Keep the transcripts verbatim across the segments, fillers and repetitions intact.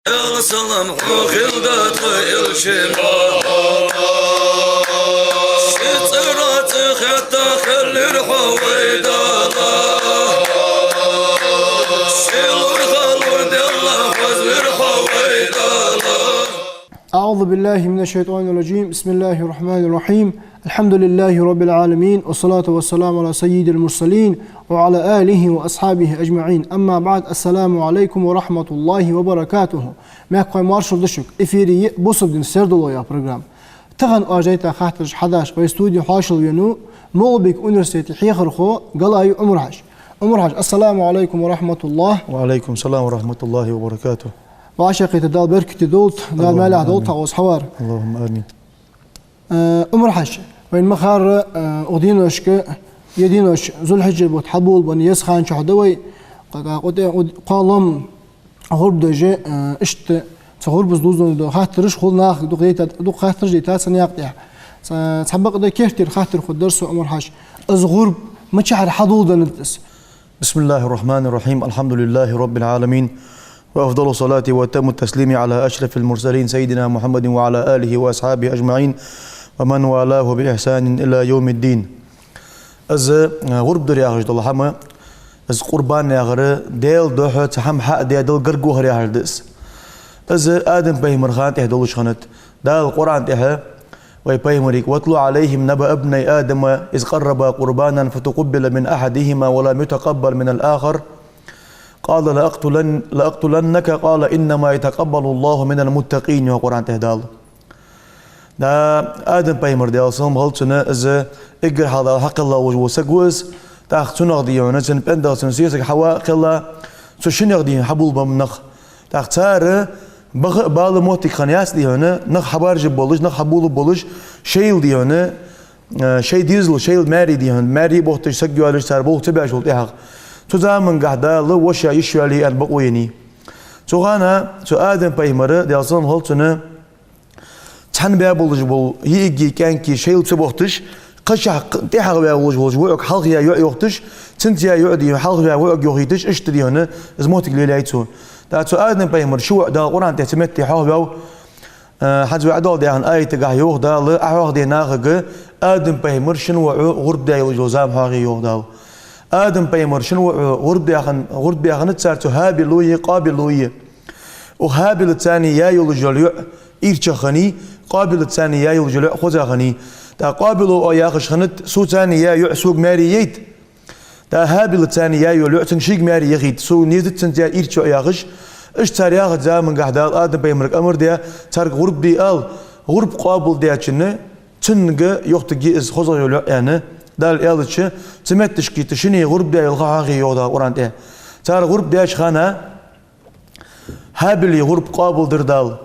Эл салам хьона хилда тха элчан. Ший цӀерах цӀи хетта хилар хьо вай Дала. Ший лургӀа лур делла хоза вир хьо вай Дала. أعوذ بالله من الشيطان الرجيم. بسم الله الرحمن الرحيم. الحمد لله رب العالمين. والصلاة والسلام على سيد المرسلين وعلى آله وأصحابه أجمعين. أما بعد. السلام عليكم ورحمة الله وبركاته. Мехкахой, маршал да шуга. Эфире я «Бусалба дина сердало» яха программа. Тахан оаш дайта хаттараш хьадеш вай студе хьоашалгӀа венав МагӀалбика университета хьехархо Галаев Ӏумар-Хьажа. Ӏумар-Хьажа, السلام عليكم ورحمة الله. وعليكم السلام ورحمة الله وبركاته. Вай шаккхета Дала беркате долда, Дала маьлехьа долда хьо укхаза хьавар. اللهم آمين. Э, Ӏумар-Хьажа, вайна ма харра, э, укх деношка, е денош Зулхьиджа бутт хьаболабенна еза хан чу да вай, кхо-, кхо-, кхо-, кхоллам гӀурба деш, э, иштта цу гӀурбаца дувзаденна дола хаттараш хул наха, дукха дайта-, дукха хаттараш дайта цу наькъа тӀа. Ца-, цхьабакъда керттера хаттар хургдар сона, Ӏумар-Хьажа. Из гӀурба мичахьара хьадоладеннад из? بسم الله الرحمن الرحيم. الحمد لله رب العالمين. وأفضل الصلاة وأتم التسليم على أشرف المرسلين سيدنا محمد وعلى آله وأصحابه أجمعين ومن والاه بإحسان إلى يوم الدين. Из, э, гӀурба дар яхаш дола хӀама, из къурбан яхар, Даьла духьа цхьа хӀама хьа а даь, Далла гарга вахар яхаш да из. Из Адам пайхамара хана тӀа долаш хиннад. Дала Къуръан тӀа вай пайхамарга: واتل عليهم نبأ ابني آدم إذ قربا قربانا فتقبل من أحدهما ولم يتقبل من الآخر قال لأقتلن-، لأقتلنك قال إنما يتقبل الله من المتقين, йоах Къуръан тӀа Дала. Да, Адам пайхамар, Даьла салам хилда цунна, из эггара хьалха Дала хьакхелла волаш вола саг ва из, тӀаккха цунах, дий хьона, цун пӀендагах, цун сесагах Хьава кхелла, цу шиннех, дий хьона, хьаболабеннаб нах. ТӀаккха цар баха а бала моттиг хиннаяц, дий хьона, нах хьабаржаб болаш, нах хьаболаб болаш, шоайла, дий хьона, э, шоай дезал, шоайла маьре, дий хьона, маьре ботташ, саг йоалаш, цар болх ца беш вола тӀехьагӀа. Цу замангахь Дала воша йиш йоалае аьнна бокъо еннай. Цу хана цу Адам пайхамара, Даьла салам хилда цунна, цхьана баь болаш бола йиӀиги кӀаьнки шоайла ца бохийташ, кхычахьа тӀехьагӀа ваь волаш волча воӀага хьалха яь йоӀ йохийташ, цунца яь йоӀ, дий хьона, хьалха ваь воӀага йохийташ, иштта, дий хьона, из моттиг лелаяьй цо. ТӀаккха цу Адам пайхамара ши воӀ Дала Къуръан тӀа цу метте хьоахаваьв, э, хӀанз вай Ӏодоаладаьча аятагахь йоах Дала, Ӏохьоахаде нахага Адам пайхамара шин воӀо гӀурба даь йолаш йола зама хьоахае, йоах Дала. Адам пайхамара шин воӀо гӀурба даь хиннад, гӀурба даь хиннад цар, цу ХӀабилои Къабилои. Укх ХӀабилаца царна яь йолаш йола йоӀ ийрчагӀа хиннай, Къабилаца царна яь йолаш йола йоӀ хозагӀа хиннай. ТӀаккха Къабило яхаш хиннад: «Соца царна яь йоӀ сога маьре яйта». ТӀаккха ХӀабилаца царна яь йола йоӀ цунна шийга маьре яхийта, сога езац цунца яь ийрча йоӀ, яхаш. Иштта цар яхача замангахь Дала Адам пайхамарга амар даь, царга гӀурба де ала, гӀурба къоабалдаьчунна, цунга йохийтаргья из хозагӀа йола йоӀ, аьнна. Дала аьлча, цу метташка тӀа шинне гӀурба даь йола ха хьоахае, йоах Дала Къуръан тӀа. Цар гӀурба деча хана ХӀабила гӀурба къоабалдир Дала.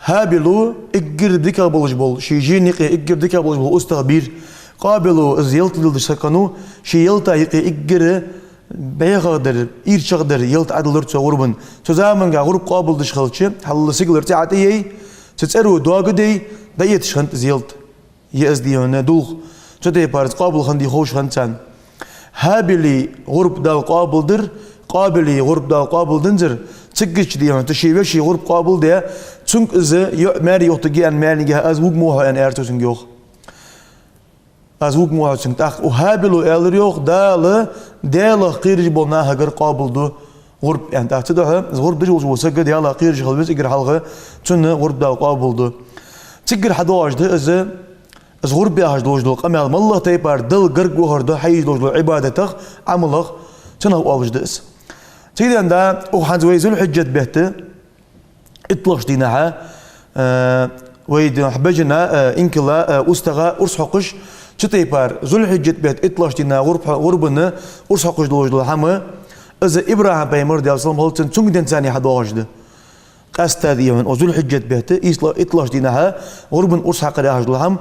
ХӀабила эггара дикагӀа болаш бола, ший жена юкъе эггара дикагӀа болаш бола устагӀа бир. Къабила, из ялат леладеш саг хиннав, ший ялата юкъе эггара бӀехагӀдар, ийрчагӀдар ялат Ӏодиллар цо гӀурбан. Цу замангахь гӀурба къоабалдеш хилча, хьалла сигалара цӀи ӀотӀаяьй, цу цӀеро доагадайя, дӀаэташ хиннад из ялат. Е из, дий хьона, дулх. Цу тайпара из къоабал хиннадий ховш хиннад царна. ХӀабила гӀурба Дала къоабалдир, Къабила гӀурба Дала къоабалдинзар, циггача, дий хьона, цу ший веший гӀурба къоабалдаь, цунга из йоӀ маьре йохийтаргья аьнна маьлнигехь, аз вувргва хьо, аьнна, аьлар цо цунга, йоах. Аз вувргва хьо цунга. ТӀаккха укх ХӀабила аьлар, йоах, Дала, Даьлах кхераш болча нахагара къоабалду гӀурба, аьнна. ТӀаккха цудухьа из гӀурба деш волаш вола саг Даьлах кхераш хила веза, эггара хьалха цунна гӀурба Дала къоабалду. Циггара хьадоагӀаш да из, из гӀурба яхаш долаш дола къамаьл, моллагӀа тайпара Далла гарга вахар да хьаеш долаш долча Ӏибадатах, Ӏамалах, цунах оалаш да из. Цига денз да, укх хӀанз вай Зулхьиджат бетта итлагӀча дийнахьа, э, вай ди-, бежана, э, инкала, э, устагӀа урс хьокхаш, цу тайпара Зулхьиджат бетта итлагӀча дийнахьа гӀурба-, гӀурбана урс хьокхаш долаш дола хӀама, из ИбрахӀим пайхамар, Даьла салам хилда цунна, цунга денз царна хьадоагӀаш да. Къаьстта, дий хьона, укх Зулхьиджат бетта итла-, итлагӀча дийнахьа гӀурбана урс хьакхар яхаш дола хӀама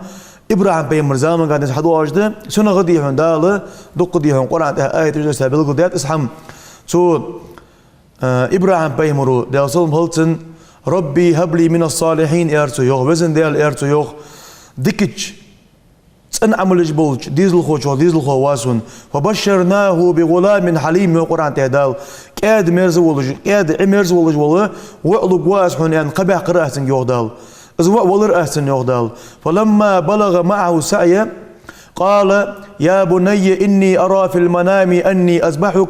ИбрахӀим пайхамара замангахь денз хьадоагӀаш да. Цунах, дий хьона, Дала дукха, дий хьона, Къуръан тӀа аяташ дувцаш белгалдаьд из хӀама. Цу Э, ИбрахӀим пайхамара, Даьла салам хилда цунна: «رب هب لي من الصالحين», аьлар цо, йоах, Веза Даьла, аьлар цо, йоах, дикача цӀена Ӏамалаш болча дезалхочох дезалхо ва сона. «فبشرناه بغلام حليم», йоах Къуръан тӀа Дала. КӀаьда мерза волаш, кӀаьда Ӏи мерза волаш вола воӀ лургва аз хьона, аьнна, кхаъ баьккхар аз цунга, йоах Дала. Из воӀ валар аз цунна, йоах Дала. «فلما بلغ معه السعي قال يا بني إني أرى في المنام أني أذبحك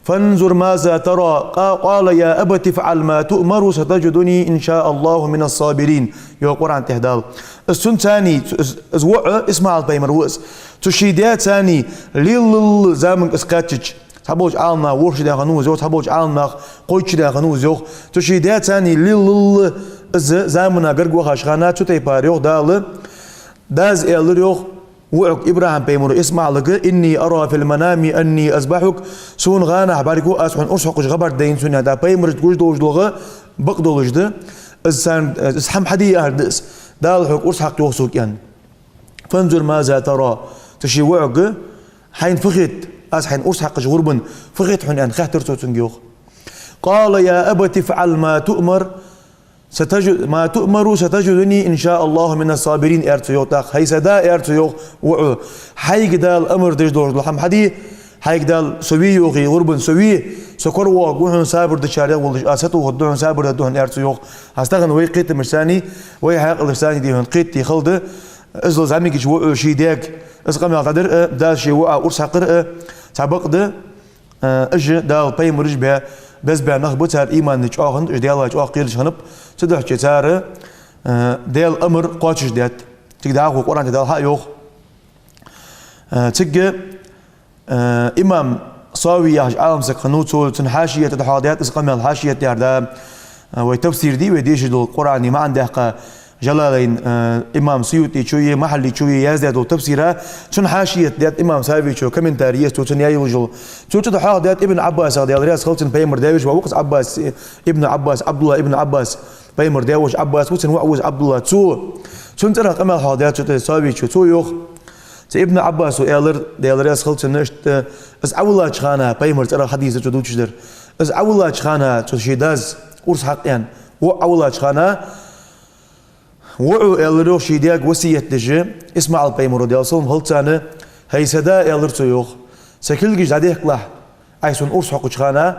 فانظر ماذا ترى؟ قا-، قال يا أبت افعل ما تؤمر ستجدني إن شاء الله من الصابرين», йоах Къуръан тӀа Дала. Из цунца цхьана, из, из воӀ ИсмаӀал пайхамар ва из. Цу ший даьца цхьана лелалла заманга из кхаьчача, цхьаболча Ӏаламнаха ворхӀ шу даь хиннав из, йоах, цхьаболча Ӏаламнаха кхойтта шу даь хиннав из, йоах. Цу ший даьца цхьана лелалла из замана гарга вахача хана, цу тайпара, йоах Дала, дас аьлар, йоах, воӀага, ИбрахӀим пайхамара ИсмаӀалага: «إني أرى في المنام أني أذبحك», сона гӀанахьа бӀаргагу аз хьона урс хьокхаш гӀа бӀаргадайна сона, аьнна, да, пайхамарашта гуш долаш дола гӀа бакъдолаш да. Из царна, из хӀама хьаде аьнна да из. Дала хьога урс хьакх, йоах, сога, аьнна. «فانظر ماذا ترى». Цу ший воӀага: «Хьайна фу хет, аз хьайна урс хьакхаш гӀурбан, фу хет хьона?» — аьнна, хаьттар цо цунга, йоах. «قال يا أبت افعل ما تؤمر ستجد، ما تؤمر ستجدني إن شاء الله من الصابرين», — аьлар цо, йоах, тӀаккха. «ХӀай са да, — аьлар цо, йоах, воӀо, — хьайга Дала амар деш долаш дола хӀама хьаде, хьайга Дала со ве йоахий, гӀурбан со ве, со коравоагӀаргва хьона сабар дечарех волаш, аз сатохаргда хьона, сабар дергда хьона», — аьлар цо, йоах. ХӀанз тахан вай кхетамашца цхьана, вай хьаькъалашца цхьана дий хьона кхетаде хала да, иззал зӀамигача воӀо ший даьга из къамаьл дӀадир а, дас ший воӀа урс хьакхар а, цхьабакъда, а, уж Дала пайхамараш баь, беза баь нах ба, цар иман чӀоагӀа хиннад, уж Даьлах чӀоагӀа кхераш хиннаб. Цудухьа цар, а, Даьла амар кхоачашдаьд. Цига дӀахо Къуръан тӀа Дала хьа а йоах. А, цига, а, имам Сави яхача Ӏаламсага хиннав, цо цун хьашият тӀа хьоахадаьд из къамаьл, хьашият яхар да, а, вай тафсир дий, вай дешаш дола Къуръана маӀан даьккха, Жалалайн, э, имам СуютӀечои Махьаллечои яздаь дола тафсира, цун хьашият даьд имам Савичо, комментарий еза цо цунна яь йолаш йола. Цо цу тӀа хьоахадаьд Ибн Ӏаббасах, Даьла раьза хилва цунна, пайхамара даь-веший воӀ ва-кх из Ӏаббас, Ибн Ӏаббас, Ӏабдуллахь ибн Ӏаббас, пайхамара даь-воша Ӏаббас ва, цун воӀ ва из Ӏабдуллахь. Цо, цун цӀерах къамаьл хьоахадаьд цу тӀа Савичо. Цо йоах, цу Ибн Ӏаббасо аьлар, Даьла раьза хилва цунна, иштта, из Ӏовиллача хана, пайхамара цӀерах хьадис да цо дувцаш дар. Из Ӏовиллача хана, цу ший дас урс хьакх аьнна, воӀ Ӏовиллача хана, воӀо аьлар, йоах, ший даьга васкет деш, ИсмаӀал-пайхамаро, Даьла салам хилда цунна: «ХӀай са да, — аьлар цо, йоах, — са кулгаш дӀадехкалахь, Ӏа сона урс хьокхача хана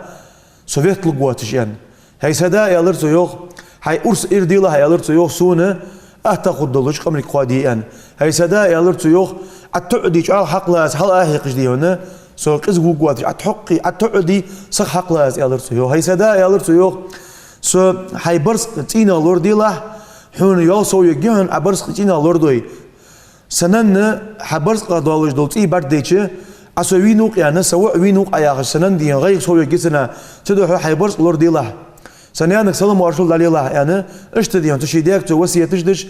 со ветталургвоацаш», — аьнна. «ХӀай са да, — аьлар цо, йоах, — хьай урс ира делахь, — аьлар цо, йоах, — сона атта хургдолаш къамарг кхоаде», — аьнна. «ХӀай са да, — аьлар цо, йоах, — Ӏа тоӀаде чӀоагӀа хьакхалаца хьалъахьекхаш дий хьона, со кӀезига вувргвоацаш, Ӏа тхьокхе, Ӏа тоӀаде сиха хьакхалаца», — аьлар цо, йоах. «ХӀай са да, — аьлар цо, йоах, — со хьай барзкъа цӀийнах лораделахь, хьона йоал совйергья хьона Ӏа барзкъа цӀийнах лорадой. Са нанна хьа барзкъах долаш дола цӀий бӀаргадайча, Ӏа со вийнав-кх, — аьнна, — са воӀ вийнав-кх Ӏа яхаш, са нанна дий хьона гӀайгӀа совйергья цунна. Цудухьа хьай барзкъ лораделахь. Са наьнага салам-моаршал дӀалелахь», — аьнна, иштта дий хьона цу ший даьга цо васкеташ деш,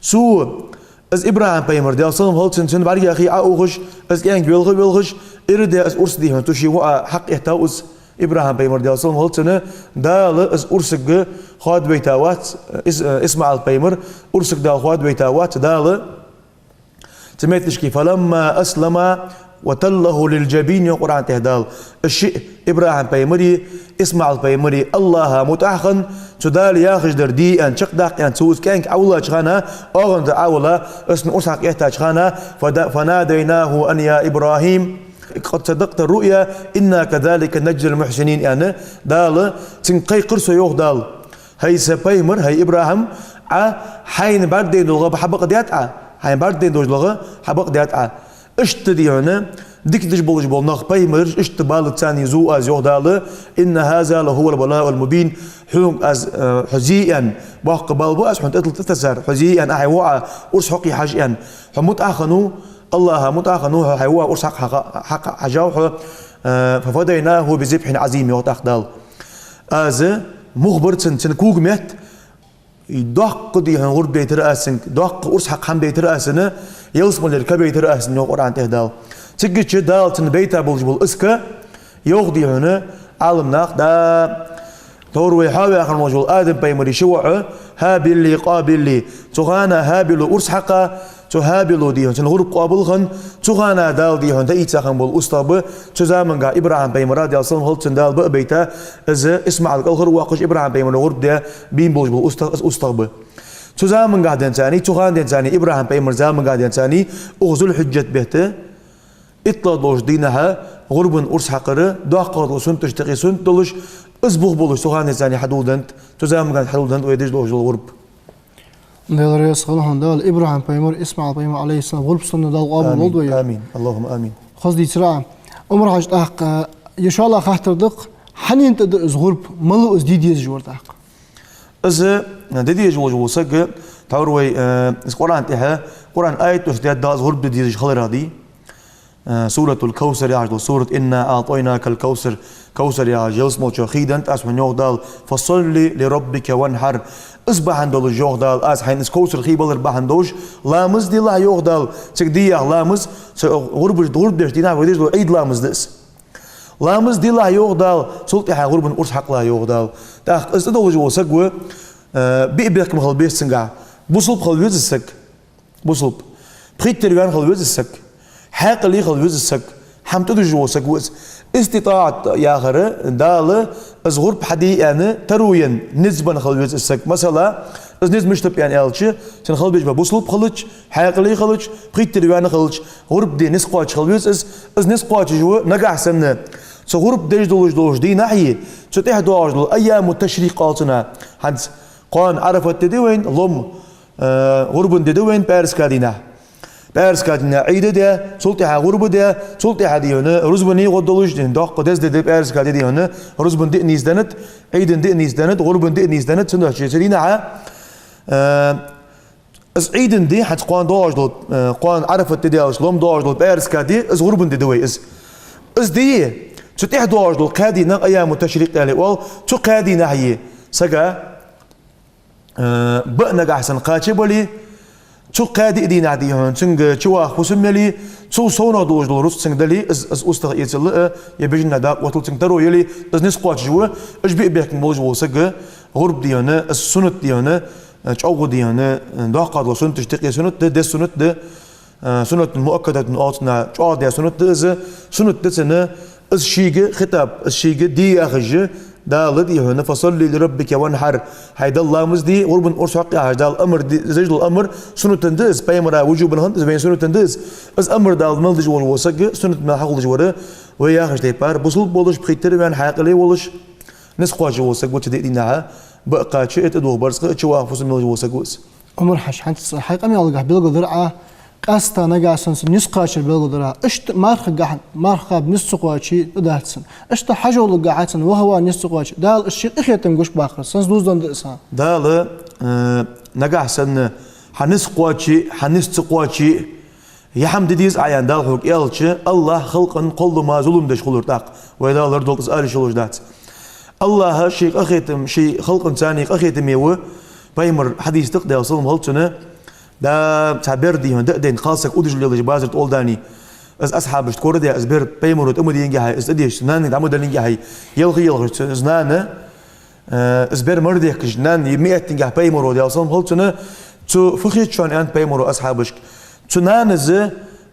цо из ИбрахӀим-пайхамар, Даьла салам хилда цунна, цун бӀаргех Ӏоухаш, из кӀаьнк велха а велхаш, ира даь из урс дий хьона цу ший воӀа хьакхийттав из. ИбрахӀим-пайхамар, Даьла салам хилда цунна, Дала из урсага хоадабайта вац, Ис-, ИсмаӀал-пайхамар урсага Дала хоадабайта вац, Дала цу метташка: «فلما أسلما وتله للجبين», — йоах Къуръан тӀа Дала. Уж шиъ, ИбрахӀим-пайхамари ИсмаӀал-пайхамари, АллахӀа мутӀахьа хинна, цу Дала яхаш дар де аьнна, чакхдаккха аьнна, цо из кӀаьнк Ӏовиллача хана, оагӀонза Ӏовилла, из цунна урс хьакхийттача хана, فد-، «فناديناه أن يا إبراهيم قد صدقت الرؤيا إنا كذلك نجزي المحسنين», — аьнна, Дала, цунга кхайкхар со, йоах Дала. «ХӀай са пайхамар, хӀай ИбрахӀим, Ӏа хьайна бӀаргадайна дола гӀа хьабакъдаьд Ӏа, хьайна бӀаргадайна долаш дола гӀа хьабакъдаьд Ӏа». Иштта дий хьона, дика деш болаш бола нах, пайхамараш, иштта балаца царна зув аз, йоах Дала: «إن هذا لهو البلاء المبين». Хьога аз, э, хьо зе аьнна, боккха бала ба аз хьона тӀатилла тӀатессар, хьо зе аьнна, Ӏа хьай воӀа урс хьокхийя хьажа аьнна. Хьо мутӀахьа хиннав, АллахӀа мутӀахьа хиннав, хьо хьай воӀа урс хьакха-, хьакха-, хьакха хьажав хьо, э, «ففديناه بذبح عظيم», — йоах тӀаккха Дала. Аз мух бир цунна, цун когаметта, доккха дий хьона гӀурба дайтар аз цунга, доккха урс хьакха хӀама дайтар аз цунна, ялсмалера ка байтар аз цунна, йоах Къуръан тӀа Дала. Цигача Дала цунна байта болаш бола из ка, йоах дий хьона Ӏаламнаха, да, тхьовра вай хьоаваь хинна волаш вола Адам-пайхамара ши воӀ, ХӀабили, Къабили. Цу хана ХӀабила урс хьакха, цу ХӀабила дий хьона цун гӀурба къоабал хинна, цу хана Дала дий хьона дӀаийца хинна бола устагӀа ба, цу заманга ИбрахӀим-пайхамара, Даьла салам хилда цунна, Дала баа байта, из ИсмаӀал кӀалхарвоаккхаш, ИбрахӀим-пайхамара гӀурба даь бийна болаш бола устагӀа, из устагӀа ба. Цу замангахь денз царна, цу хана денз царна, ИбрахӀим пайхамара замангахь денз царна, укх Зуль-Хьиджат бетта, иттлагӀа долча дийнахьа гӀурбан урс хьакхар, доккхагӀа дола суннаташта юкъе суннат долаш, из бух болаш цу хана денз царна хьадоладеннад, цу замангахь денз хьадоладеннад вай деш долаш дола гӀурба. Даьла раьза хилва хьона, Дала ИбрахӀим пайхамар, ИсмаӀал пайхамар, Ӏалайхи ссалам, гӀурба суннат Дала къоабал лолда вай. Амин. Аллахумма амин. Хоза дийцар Ӏа. Ӏумар-Хьажа, тӀаккха, э, шоллагӀа хаттар да-кх, хьанна тӀа да из гӀурба, малав из де дезаш вар тӀаккха? Из, э, де дезаш волаш вола саг, тхьовра вай, э, из Къуръан тӀа, Къуръан аят дош даьд Дала из гӀурба де дезаш хиларах дий. Э, Суратуль-Кавсар яхаш дола сурат, «إنا أعطيناك الكوثر», Кавсар яхаш ялсмалчох хий деннад Аз хьона, йоах Дала, «فصل لربك وانحر». Из бахьан долаш, йоах Дала, Аз хьайна из Кавсар хий балар бахьан долаш, ламаз делахь, йоах Дала, цига де яха ламаз, цу гӀурбаш, гӀурба деча дийнахьа вай деш дола Ӏийд ламаз да из. Ламаз делахь, йоах Дала, цул тӀехьа гӀурбан урс хьакхалахь, йоах Дала. ТӀаккха из тӀадолаш вола саг ва, э, биъ бехкам хила беза цунгахь. Бусалба хила веза из саг. Бусалба. Пхийттара ваьнна хила веза из саг. Хьаькъале хила веза из саг. ХӀама тӀадужаш вола саг ва из. ИститӀаӀат яхар Дала из гӀурба хьаде аьнна таро енна, низ бенна хила веза из саг. Масала, из низ мишта ба аьнна аьлча, цун хила безаш ба бусалба хилча, хьаькъале хилча, пхийттара ваьнна хилча, гӀурба де низ кхоачаш хила веза из. Из низ кхоачаш ва нагахь санна цу гӀурба деш долаш долча дийнахьеи, цу тӀехьа доагӀаш дола айяму ташрикъ оал цунах. ХӀанз кхоана Ӏарафат ди да вайна, лом, э, гӀурбан ди да вайна пӀаьраска дийнахьа. ПӀаьраска дийнахьа Ӏийд ди да, цул тӀехьа гӀурба ди да, цул тӀехьа дий хьона рузбане гӀо долаш, доккха деза ди да пӀаьраска ди, дий хьона рузбан ди а нийсденнад, Ӏийдан ди а нийсденнад, гӀурбан ди а нийсденнад, цудухьа цу дийнахьа, э, из Ӏийдан ди, хӀанз кхоана доагӀаш дола, э, кхоана Ӏарафат ди даьлча, лом доагӀаш дола пӀаьраска ди, из гӀурбан ди да вай из. Из ди, цу тӀехьа доагӀаш дола кхаь ди, айяму ташрикъ аьле оал, цу кхаь дийнахьеи сага, э, баа нагахь санна кхача бале, цу кхаь диъ дийнахьа дий хьона цунга чуваха фусам яле, цул совнагӀа долаш дола рузкъа цунга дале, из, из устагӀа эцалла а, е бежанна дакъа отталла цунга таро яле, из низ кхоачаш ва, уж биъ бехкам болаш вола саг, гӀурба дий хьона, из суннат дий хьона, э, чӀоагӀа дий хьона, э, доккхагӀа дола суннаташта юкъе суннат да, деза суннат да, э, суннатун муаккадатун оал цунах, чӀоагӀа даь суннат да из, суннат да цунна, из шийга хитӀаб, из шийга де яхаш, Дала дий хьона, «فصل لربك وانحر», хьай Далла ламаз де, гӀурбан урс хьакха яхаш Дала амар де, из деш дола амар суннатан да из, пайхамара вужубан хиннад из, вайна суннатан да из. Из амар Дала мел деш волаш вола саг суннат мел хьахулаш вар, вай яхача тайпара, бусалба волаш, пхийттара ваьнна, хьаькъале волаш, низ кхоачаш вола саг ва цу диъ дийнахьа, баа кхача, э, тӀадувха барзкъа, чуваха фусам ялаш вола саг ва из. Ӏумар-Хьажа, хӀанз хьай къамаьлагахь белгалдир Ӏа, къаьстта нагахь санна цун низ кхоачар белгалдир Ӏа. Иштта мархагахь, марха кхаба низ ца кхоаче тӀа дац цун. Иштта хьажолгахьа цун ваха-ваха низ ца кхоаче. Дала из ший къахетам гучабаккхар, цунца дувзаденна да из хӀама. Дала, э, нагахь санна хьа низ кхоаче, хьа низ ца кхоаче, е хӀама де деза Ӏа аьнна Дала хьога аьлча, АллахӀ халкъа кхоллама зулам деш хулар тӀаккха. Вай Дала лорадолда из, ала йиш йолаш дац. АллахӀ ший къахетам, ший халкъа царна къахетаме ва, пайхамара хьадис да-кх, Даьла салам хилда цунна, да, цхьа бер дий хьона, даа дайна, кхалсаг удаш лелаш базар тӀа оладаний. Из асхьабашта корадаь, из бер пайхамаро тӀа ма дайингехьа, из тӀадешаш, нанна дӀа ма далингехьа, елха-елхаш цу, из нана, э, из бер мара дехкаш, нана меттингехьа пайхамаро, Даьла салам хилда цунна, цу фу хет шоана аьннад пайхамаро асхьабашка. Цу нанас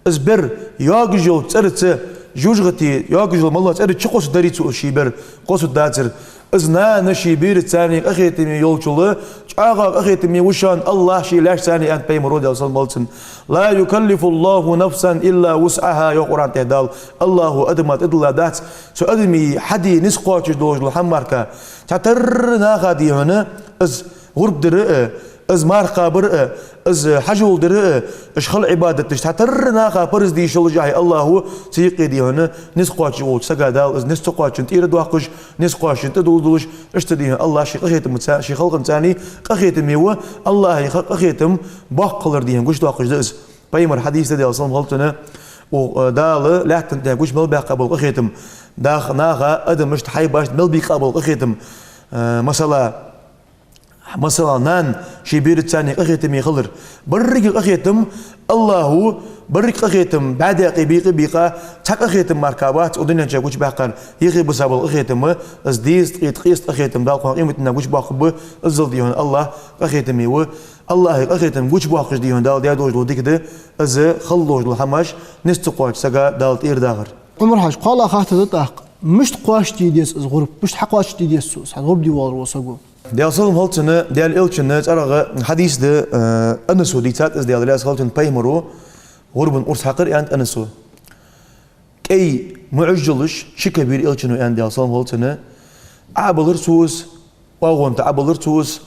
из бер йоагаш йолча цӀерца, жожагӀате йоагаш йола мел цӀерца чукхоссаргдарий цо ший бер, кхоссаргдацар. Из нана ший бераца царна къахетаме йолчул чӀоагӀа къахетаме ва шоана АллахӀ ший лаьшца царна, аьннад пайхамаро, Даьла салам хилда цунна. «لا يكلف الله نفسا إلا وسعها», йоах Къуръан тӀа Дала. АллахӀо адама тӀадилла дац цу адаме хьаде низ кхоачаш долаш дола хӀама мара. Цхьатарра наха дий хьона из гӀурба дар а, из марха кхабар а, из хьажол дар а, уж хала Ӏибадаташ цхьатарра наха параз де йиш йолашехь, АллахӀо цу юкъе дий хьона низ кхоачаш волча сага Дала из низ ца кхоачаш тӀера доаккхаш, низ кхоачаш тӀадувзадолаш, иштта дий хьона АллахӀ ший къахетамца, ший халкъа царна къахетаме ва, АллахӀа къа-, къахетам боккха хилар дий хьона гучадоаккхаш да из. Пайхамара хьадис да, Даьла салам хилда цунна, у, Дала лаьттан тӀа гуча мел баьккха бола къахетам, дах-, наха, адамашта, хьайбашта мел бийкъа бола къахетам, э, масала, Масала, нана ший бераца царна къахетаме хилар. Беррига къахетам АллахӀо, беррига къахетам бӀаь даькъе бийкъа-бийкъа, цхьа къахетам мара бац укх дунен чу гучабаьккхар, юхе бисса бола къахетам, из дезткъеи ткъеста къахетам Дала кхоана къематдийнахьа гучабоаккхаргба, иззал дий хьона АллахӀ къахетаме ва. АллахӀа къахетам гучабоаккхаш дий хьона Дала даь долаш дола дика да из, хала долаш дола хӀамаш низ ца кхоачача сага Дала тӀера дахар. Ӏумар-Хьажа, кхоалагӀа хаттар да тӀаккха. Мишта кхоачашде деза из гӀурба? Мишта хьакхоачашде деза цо, из гӀурба де воаллаш вола саго? Даьла салам хилда цунна, Даьла Элчан цӀерагӀа хьадис да, э, Анаса дийцад из, Даьла раьза хилва цунна, пайхамара гӀурбан урс хьакхар, аьннад Анаса. КӀай муӀж йолаш ши ка бийра Элчано, аьннад, Даьла салам хилда цунна. Ӏобиллар цо из, оагӀон тӀа Ӏобиллар цо из,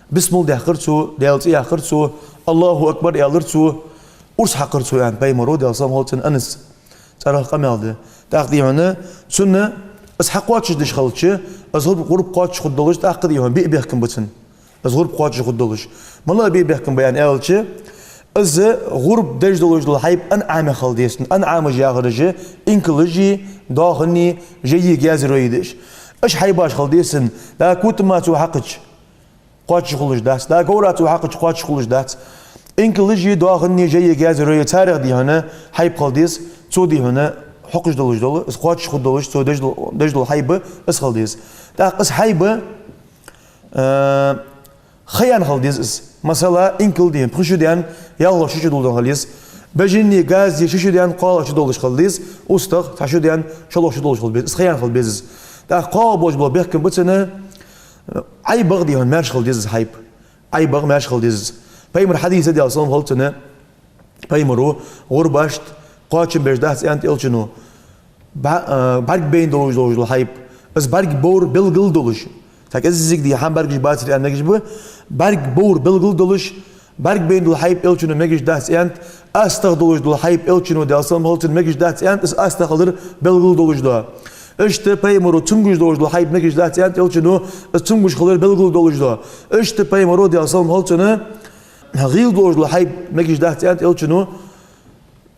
бисмал даьккхар цо, Даьла цӀи яьккхар цо, «Аллаху акбар» аьлар цо, урс хьакхар цо, аьннад пайхамара, Даьла салам хилда цунна, Анаса. ЦӀерагӀа къамаьл да. ТӀаккха, дий хьона, цунна из хьакхоачашдеш хилча, из гӀурба, гӀурба кхоачаш хургдолаш, тӀаккха, дий хьона, биъ бехкам ба цун. Из гӀурба кхоачаш хургдолаш. МалагӀа биъ бехкам ба аьнна аьлча, из гӀурба деш долаш дола хьайба анӀамех хила деза. АнӀамаш яхараш инкалаши, доахани, жайи, гаьзи, рои да уж. Уж хьайбаш хила деза. ДӀа котама цо хьакхача кхоачаш хулаш дац, дӀа говра цо хьакхача кхоачаш хулаш дац. Инкалаши, доахани, жайи, гаьзи, рои, царех, дий хьона, хьайба хила деза, цо, дий хьона, хьокхаш долаш дола, из кхоачаш хургдолаш, цо деш дола, деш дола хьайба из хила деза. ТӀаккха из хьайба, э, ха яьнна хила деза из. Масала, инкал, дий хьона, пхи шу даьнна, ялхлагӀа шу чу долаш хила деза. Бежани гази ши шу даьнна, кхоалагӀа шу долаш хила деза. УстагӀа цхьа шу даьнна, шоллагӀа шу долаш хила беза. Из ха яьнна хила беза из. ТӀаккха кхоалагӀа болаш бола бехкам ба цун, э, Ӏайбах, дий хьона, маьрша хила деза из хьайба. Ӏайбах маьрша хила деза из. Пайхамара хьадис да, Даьла салам хилда цунна. Пайхамара гӀурбашта кхоачам беш дац, аьннад Элчано. Ба-, а, бӀарг байна долаш, долаш дола хьайба. Из бӀарг бовр белгала долаш. Цхьа кӀеззига, дий хьона, бӀаргаш бацар аьнна мегаш ба. БӀарг бовр белгала долаш, бӀарг байна дола хьайба Элчано мегаш дац, аьннад. АстагӀа долаш дола хьайба Элчано, Даьла салам хилда цунна, мегаш дац, аьннад, из астагӀа хилар белгала долаш дола. Иштта пайхамара цамогаш долаш дола хьайба мегаш дац, аьннад Элчано, из цамогаш хилар белгала долаш дола. Иштта пайхамара, Даьла салам хилда цунна, гӀийла долаш дола хьайба мегаш дац, аьннад Элчано,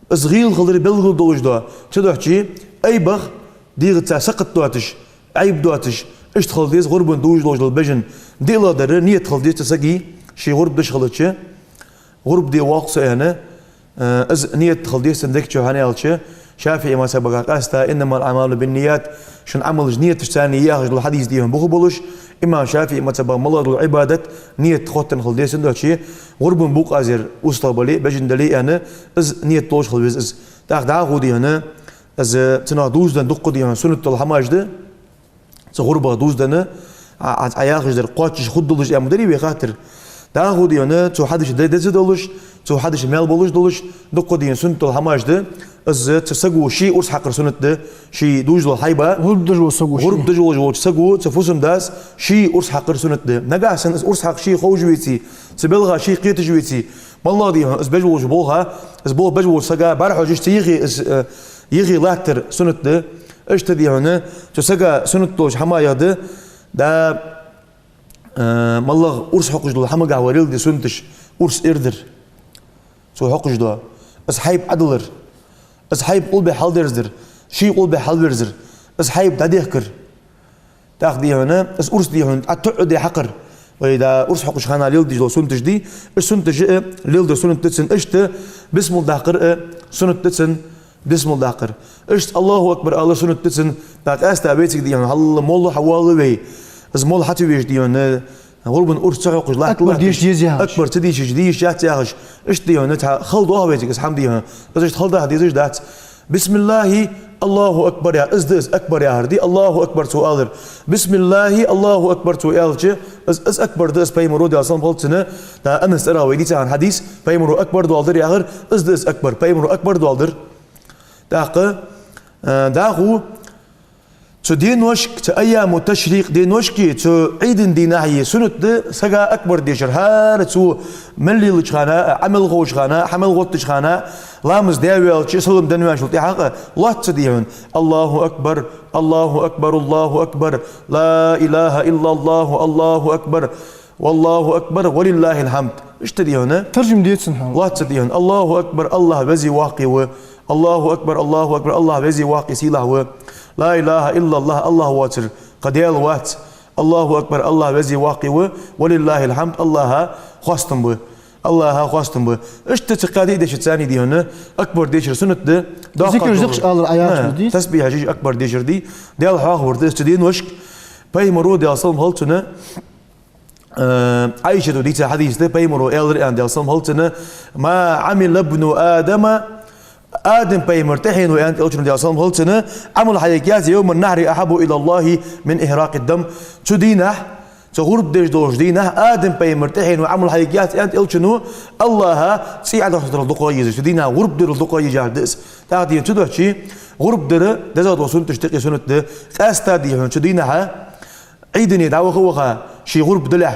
из гӀийла хилар белгала долаш дола. Цудухьа Ӏайбах, дегӀаца сакхат доацаш, Ӏайб доацаш, иштта хила деза гӀурбана дувцаш долаш дола бежан. ДиълагӀдар ният хила деза цу сага, ше гӀурба деш хилча, гӀурба де воагӀа со аьнна, э, из ният хила деза цун дег чу, хӀана аьлча, ШафиӀий мазхӀабагахь къаьстта: «إنما الأعمال بالنيات», шун Ӏамалаш нияташца я яхаш дола хьадис, дий хьона, бух болаш, имам ШафиӀий мазхӀабагахь малагӀа дола Ӏибадат ният хоттаденна хила деза, цудухьа гӀурбана букъазер устагӀа дале а, бежан дале а аьнна, из ният долаш хила веза из. ТӀаккха дӀахо, дий хьона, из цунах дувцаденна дукха, дий хьона, суннат дола хӀамаш да, цу гӀурбах дувцаденна, а, а, а яхаш дар кхоачаш хургдолаш аьнна ма дарий вай хаттар. ДӀахо, дий хьона, цу хьадиса де-, деза долаш, цу хьадиса маьл болаш долаш, дукха, дий хьона, суннат дола хӀамаш да, из цу саго ше урс хьакхар суннат да, ше дувцаш дола хьайба. ГӀурба деш волча саго ше. ГӀурба деш волча саго, цу фусам-дас ше урс хьакхар суннат да. Нагахьа санна из урс хьакха ше ховш веце, цу балха ше кхеташ веце, малагӀа, дий хьона, из беш волча болха, из болх беш волча сага бӀарахьожаш, цу юхе из, э, юхе латтар суннат да. Иштта, дий хьона, цу сага суннат долча хӀамаех да, да, э, малагӀа урс хьокхаш дола хӀамагахь вай леладе суннаташ: урс эр дар, цо хьокхаш дола, из хьайба Ӏодилар, из хьайба къулбехьа хьалдерзадар, ший къулбехьа хьалверзар, из хьайба дӀадехкар. ТӀаккха, дий хьона, из урс, дий хьона, ӀотоӀаде хьакхар. Вай да урс хьокхача хана леладеш дола суннаташ дий, уж суннаташ а леладар суннат да цун. Иштта бисмал даккхар а суннат да цун, бисмал даккхар. Иштта «Аллаху акбар» алар суннат да цун. ТӀаккха къаьстта вайцига, дий хьона, хьал молла хьавоалаве вай. Из молла хьа ца веш, дий хьона, гӀурбана урс ца хьокхаш латт-, акбар латташ, деша деза яхаш, акбар ца дийшача, де йиш яц яхаш. Иштта, дий хьона, цхьа хала доагӀа вайцига из хӀама, дий хьона. Из иштта хала даха дезаш дац. «بسم الله، الله أكبر» я, из да из акбар яхар дий, «Аллаху акбар» цо алар. «بسم الله، الله أكبر» цо аьлча, из, из акбар да из, пайхамара, Даьла салам хилда цунна, да, Анаса цӀерагӀа вай дийца хинна хьадис, пайхамара акбар доаладир яхар, из да из акбар, пайхамара акбар доаладир. ТӀаккха, э, дӀахо, цу деношка, цу айяму ташрикъ деношка, цу Ӏийда дийнахьеи суннат да сага акбар дешар. ХӀара цо мел лелача хана а, Ӏа мел ховча хана а, хьа мел гӀоттача хана а, ламаз даь ваьлча, салам денна ваьлчул тӀехьагӀа а лоацца, дий хьона: «الله أكبر، الله أكبر، الله أكبر، لا إله إلا الله، الله أكبر، والله أكبر، ولله الحمد». Иштта, дий хьона. Таржам де цун хьона. Лоацца, дий хьона: «الله أكبر، АллахӀ веза-воккха ва. الله أكبر، الله أكبر، АллахӀ веза-воккха, сийлахь ва. لا إله إلا الله، АллахӀ воацар кхы Даьла вац. الله أكبر، АллахӀ веза-воккха ва. ولله الحمد، АллахӀа хоастам ба. АллахӀа хоастам ба». Иштта цу кхаь диъ дешаца, дий хьона, акбар дешар суннат да. Зикр доккха дукхагӀа алар Ӏа яхаш, хӀа, дий? Тасбихьаш, акбар дешар дий. Даьла хьоахавар да из цу деношка. Пайхамара, Даьла салам хилда цунна, э, Ӏайшата дийца хьадис да, пайхамара аьлар аьнна, Даьла салам хилда цунна: «ما عمل ابن آدم», Адам пайхамара тӀехьено, аьннад Элчано, Даьла салам хилда цунна, Ӏамал хьаяьй яц: «يوم النحر أحب إلى الله من إهراق الدم». Цу дийнахьа, Цу гӀурба деш долча дийнахьа Адам-пайхамара тӀехьено Ӏамал хьайга яц, аьннад Элчано, АллахӀа цӀий Ӏодахьийтарал дукха езаш, цу дийнахьа гӀурба дарал дукха езаш яр да из. ТӀаккха дийна цу дохчий, гӀурба дар дезагӀа дола суннаташта юкъе суннат да, къаьстта дий хьона цу дийнахьа Ӏийдане дӀаваха а ваха, ший гӀурба далехь,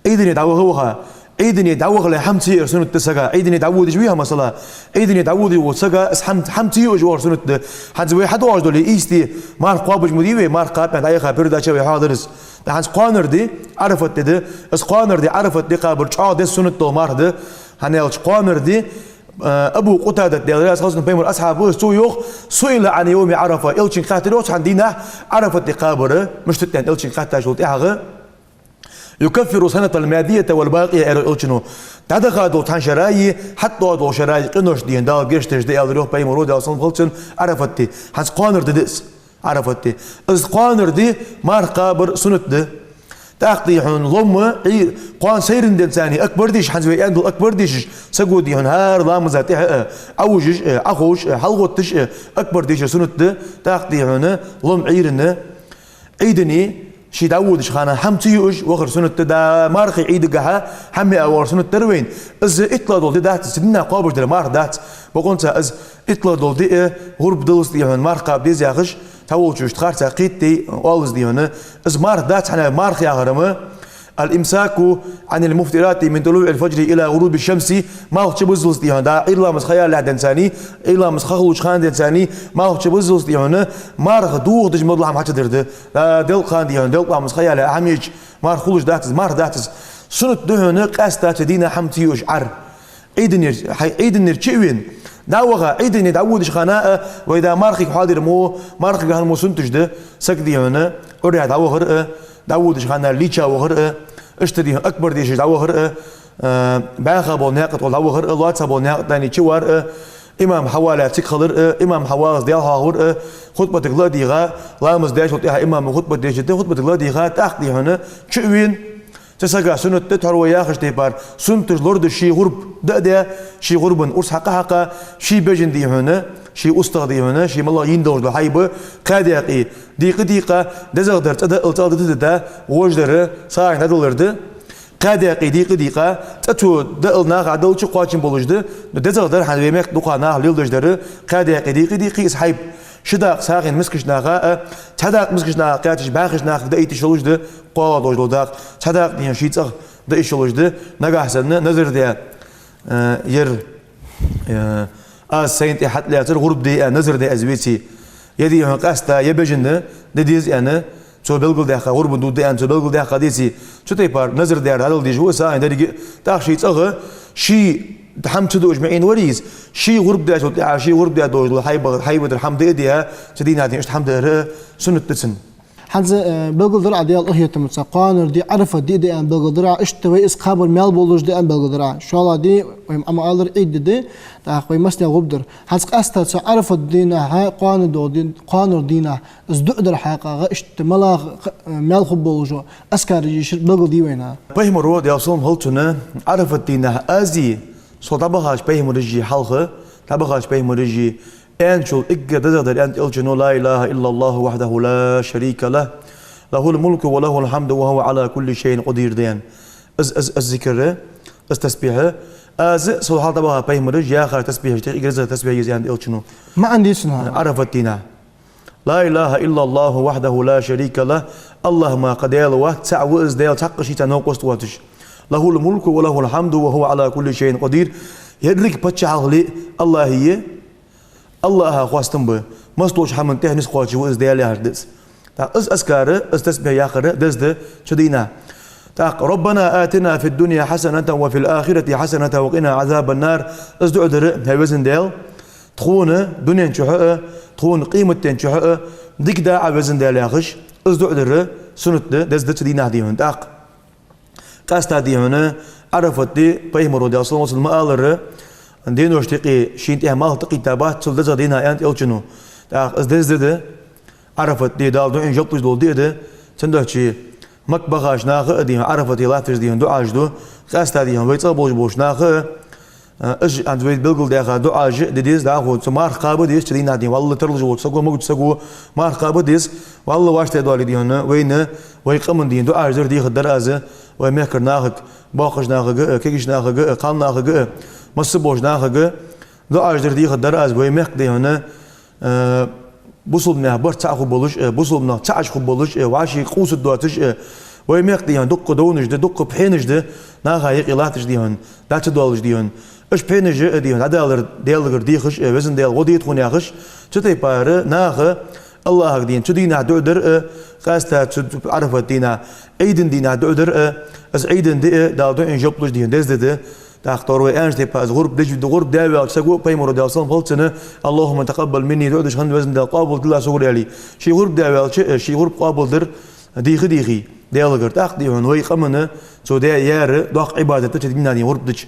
Ӏийдане дӀаваха а ваха, Ӏийдане дӀавахале хӀама ца яар суннат да сага, Ӏийдане дӀаводаш вий хьо, масала, Ӏийдане дӀаводаш волча сага из хӀама, хӀама ца юаш вахар суннат да. ХӀанз вай хьадоагӀаш долий, истий марха кхоабаш ма дий вай, марха кхаба аьнна дӀаяха передача вай хьоахадир из. ХӀанз кхоанара ди Ӏарафат ди да, из кхоанара ди Ӏарафат ди кхабар чӀоагӀа деза суннат дола марха да, хӀана аьлча кхоанара ди, а, Абу Къатадат, Даьла раьза хилва цунна, пайхамара асхьаб ва из, цо йоах: «سئل عن يوم عرفة», Элчанга хаьттар йоах цхьан дийнахьа Ӏарафат ди кхабара, мишта да аьнна Элчанга хаьттачул тӀехьагӀа, «يكفر السنة الماضية والباقية», аьлар Элчано. ДӀадахача долча цхьан шера а, хьатӀадоагӀача долча шера а къиношта дийна Дала гешт деш да, аьлар йоах пайхамара, Даьла салам хилда цунна, Ӏарафат ди. ХӀанз кхоанара ди да из, Ӏарафат ди. Из кхоанара ди марха кхабар суннат да. ТӀаккха дий хьона ломма, Ӏий-, кхоана сайранна денз царна акбар дийша, хӀанз вай аьнна дола акбар дийшаш, саго дий хьона хӀара ламаза тӀехьа а, Ӏовужаш а, Ӏоховшаш а, хьалгӀотташ а, акбар дийшар суннат да. ТӀаккха дий хьона ломма Ӏуйранна, Ӏийдане ше дӀаводача хана хӀама ца юаш вахар суннат да, да мархий Ӏийдагахьа хӀама яа вахар суннат дар вайна. Из иттлагӀа дола ди дац, цу дийнахьа кхоабаш дар марха дац. Бокъонца из иттлагӀа дола ди а гӀурба даллалца дий хьона марха кхаба деза яхаш, цхьаволчо иштта харцахьа кхийттай, оал из дий хьона. Из марха дац, хӀана аьлча марха яхар-м «الإمساك عن المفطرات من طلوع الفجر إلى غروب الشمس», малх чубуззалца дий хьона, да, Ӏуйра ламаз ха ялалехь денз царна, Ӏуйра ламаз ха хулача хана денз царна, малх чубуззалца дий хьона, марха дохадеш ма дала хӀама хьа ца дар да. Да, делкъа хана дий хьона, делкъа ламаз ха ялале, хӀама йича, марха хулаш дац из, марха дац из. Суннат да хьона къаьстта цу дийнахьа хӀама ца юаш Ӏар. Ӏийданера, хьай Ӏийданера чу а вена, дӀа а ваха, Ӏийдане дӀаводача хана а, вай да мархийга хьоадир мо, мархийга хӀана мо суннаташ да, саг дий хьона Ӏуйре дӀавахар а, дӀаводача хана лийча вахар а, иштта дий хьона акбар дийшаш дӀавахар а, а, бӀаьха бола наькъа тӀа дӀавахар а, лоаца бола наькъа тӀа чувар а, имам хьавале цига хилар а, имам хьаваллалца Даьла хьоахавар а, хутбатага ла а дийгӀа, ламаз даьчул тӀехьа имама хутбат дешар да, хутбатага ла а дийгӀа, тӀаккха дий хьона чу а вена, цу сага суннат да, тхьовра вай яхача тайпара, суннаташ лорадеш ший гӀурба да а даь, ший гӀурбана урс хьакха а хьакха, ший бежан дий хьона, ший устагӀа дий хьона, ший малагӀа йийна долаш дола хьайба кхаь даькъе дийкъа а дийкъа, дезагӀа дар цӀа даал цӀагӀа дита а дита, вож дар сагӀийна дӀадалар да. Кхаь даькъе дийкъа а дийкъа, цӀа цо даал наха Ӏадалча кхоачам болаш да, но дезагӀа дар хӀанз вай мехка дукха наха леладеш дар, кхаь даькъе дийкъа а дийкъа, из хьайба ши дакъа сагӀийна мискача наха а, цхьа дакъа мискача наха кхаьчача бӀаьхача нахага даийта йиш йолаш да, кхоалагӀа долаш дола дакъа, цхьа дакъа дий хьона ший цӀагӀа да йиш йолаш да, нагахьа санна назар даь, а, ер, а, аз сайна тӀа хьатӀалаьцар гӀурба де аьнна назар даь из веце, е дий хьона къаьстта, е бежан де деза аьнна, цо белгалдаьккха, гӀурба дуда аьнна, цо белгалдаьккха деце, цу тайпара назар даьр дӀадала дезаш ва из сагӀийна деррига а, тӀаккха ший цӀагӀа, ший хӀама ца дуаш ма Ӏийна вар из, ший гӀурба даьчул тӀехьа, ший гӀурба даь долаш дола хьайба, хьайбатара хӀама да а даь, цу дийнахьа дий хьона иштта хӀама дар а суннат да цун. ХӀанз, э, белгалдир Ӏа Даьла къахетамца, кхоанара ди Ӏарафат ди да аьнна белгалдир Ӏа, иштта вай из кхабар маьл болаш да аьнна белгалдир Ӏа. ШоллагӀа ди, вай Ӏа ма аллара, Ӏийда ди да, тӀаккха вай массанена гӀурба дар. ХӀанз къаьстта цу Ӏарафат дийнахьа, кхоана дола ди, кхоанара дийнахьа, из дуӀа дар хьакъагӀа, иштта малагӀа, э, маьл хургболаш азкараш йийшар белгалде вайна. Пайхамара, Даьла салам хилда цунна, Ӏарафат дийнахьа аз а, со дӀабахача пайхамарашта а хьалха, дӀабахача пайхамарашта а аьнначул эггара дезагӀа дар аьннад Элчано: «لا إله إلا الله وحده لا شريك له، له الملك وله الحمد وهو على كل شيء قدير», да аьнна. Из, из, из зикар, из тасбихь, аз а, сол хьалха дӀабаха пайхамараш а яхача тасбихьашта эггара дезагӀа тасбихь я из аьннад Элчано. МаӀан дий цун? Ӏарафат дийнахьа. «لا إله إلا الله وحده لا شريك له», АллахӀ мара кхы Даьла вац, цаӀ ва из Даьла, цхьаккха шийца новкъост воацаш. «له الملك وله الحمد وهو على كل شيء قدير». Еррига паччахьалкхе а АллахӀа я, АллахӀа хоастам ба, массадолча хӀаман тӀехьа низ кхоачаш ва из Даьла яхар да из. ТӀаккха из азкар, из тасбихь яккхар деза да цу дийнахьа. ТӀаккха: «ربنا آتنا في الدنيا حسنة وفي الآخرة حسنة وقنا عذاب النار». Из дуӀа дар, хӀай везан Даьла, тхона дунен чухь а, тхона къематден чухь а дика да Ӏа, везан Даьла, яхаш, из дуӀа дар суннат да, деза да цу дийнахьа дий хьона. ТӀаккха къаьстта дий хьона Ӏарафат ди, пайхамара, Даьла салам хилда цунна, ма аллара, деношта юкъе шийна тӀехьа малх тӀакхийттабац, цул дезагӀа дийнахьа аьннад Элчано. ТӀаккха из деза ди да, Ӏарафат ди Дала дуӀайна жоп луш дола ди да, цудухьа Макка бахача наха а дий хьона Ӏарафате латташ дий хьона дуӀаш ду, къаьстта дий хьона вай цӀагӀа болаш болча наха а, А, уж, хӀанз вай белгалдаьха дуӀаш а де деза, дӀахо цу марха кхаба деза, цу дийнахьа дийна валла тарлуш волча саго, могача саго марха кхаба деза, валла вӀаштӀехьадоале дийна, вайна, вай къаман дийна дуӀаш дар дехаргдар аз, вай мехкара нахага, боккхача нахага а, кегийча нахага а, кхалнахага а, масса болча нахага а дуӀаш дар дехаргдар аз, вай мехка дийна, э, бусалба нах барт цхьа хургболаш а, бусалба нах цхьа Ӏаш хургболаш а, вӀаший къувсаргдоацаш а, вай мехка дийна дукха довнаш да, дукха пхьенаш да, наха юкъе латташ дийна, дӀа ца доалаш дийна. Уж пхьенаш а дийна, дӀадалар Даьлагара дехаш а, Везан Даьла, гӀо дайта тхона яхаш, цу тайпара наха АллахӀага дийна цу дийнахьа дуӀа дар а, къаьстта цу Ӏарафат дийнахьа, Ӏийда дийнахьа дуӀа дар а, из Ӏийда ди а Дала дуӀайна жоп луш дийна деза ди да. ТӀаккха тхьовра вай аьннача тайпара из гӀурба деш, гӀурба даь ваьлча саго, Пайхамара, Даьла салам хилда цунна, اللهم تقبل مني дуӀа деш хиннад Везан Даьла, къоабалдилла согара аьле. Ше гӀурба даь ваьлча а, ше гӀурба къоабалдар дийха-дийхе Даьлагара. ТӀаккха дийна вай къаман цо даь яр доккха Ӏибадат да, цу дийнахьа дийна гӀурба дича,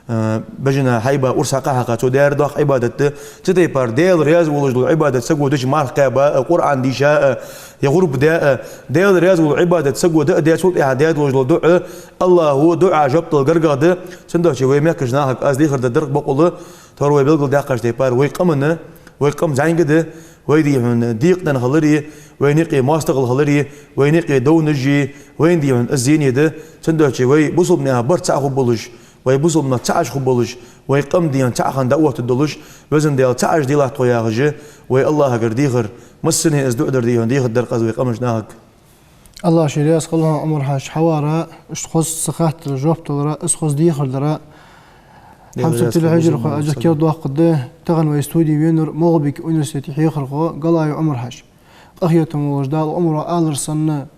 э, бежана хьайба, урс хьакха-хьакха цо даьр доккха Ӏибадат да. Цу тайпара Даьла раьза волаш дола Ӏибадат саго дича, марха кхаьба а, Къуръан дийша а, е гӀурба даь а, Даьла раьза вола Ӏибадат саго да а, даь цул тӀехьа даь долаш дола дуӀа, АллахӀа дуӀа жоп дала гаргагӀа да. Цудухьа вай мехкарча нахага аз дехар дар дар бокъонца, тхьовра вай белгалдаьккхача тайпара вай къаман, вай къам зӀамига да, вай дийна декъаденна хилари, вайна юкъе моастагӀал хилари, вайна юкъе довнаши, вайна дийна из зене да. Цудухьа вай бусалба наха барт цхьа хургболаш, вай бусалба нах цхьа Ӏаш хургболаш, вай къам дийна цхьа хинна дӀаоттаргдолаш, Везан Даьла цхьа Ӏаш делахь тхо яхаш а, вай АллахӀагара дехар, массане из дуӀа дар дийна дехаргдар аз вай къаман нахага. АллахӀ ший раьза хилва хьона, Ӏумар-Хьажа, хьавара, иштта хоза са хаттара жоп далара, из хоза дехар дара. Даьла раьза хилва, хьамсара телехьежархой, Мусульман, аьлча, керда доаккхаргда, тахан вай студе венавар МагӀалбика университета хьехархо Галаев Ӏумар-Хьажа. Къахетам болаш Дала, Ӏумара аьлар санна,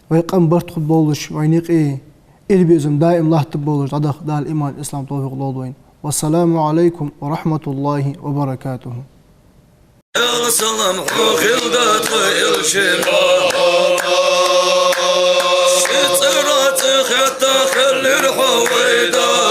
вай къам барт хургболаш, вайна юкъе ил-безам даим латтаргболаш дӀадаха Дала иман, ислам, товфикъ лолда вайна. والسلام عليكم ورحمة الله وبركاته. Салам хьона хилда тха Элчан. Ший цӀерах цӀи хетта хилар хьо вай Дала.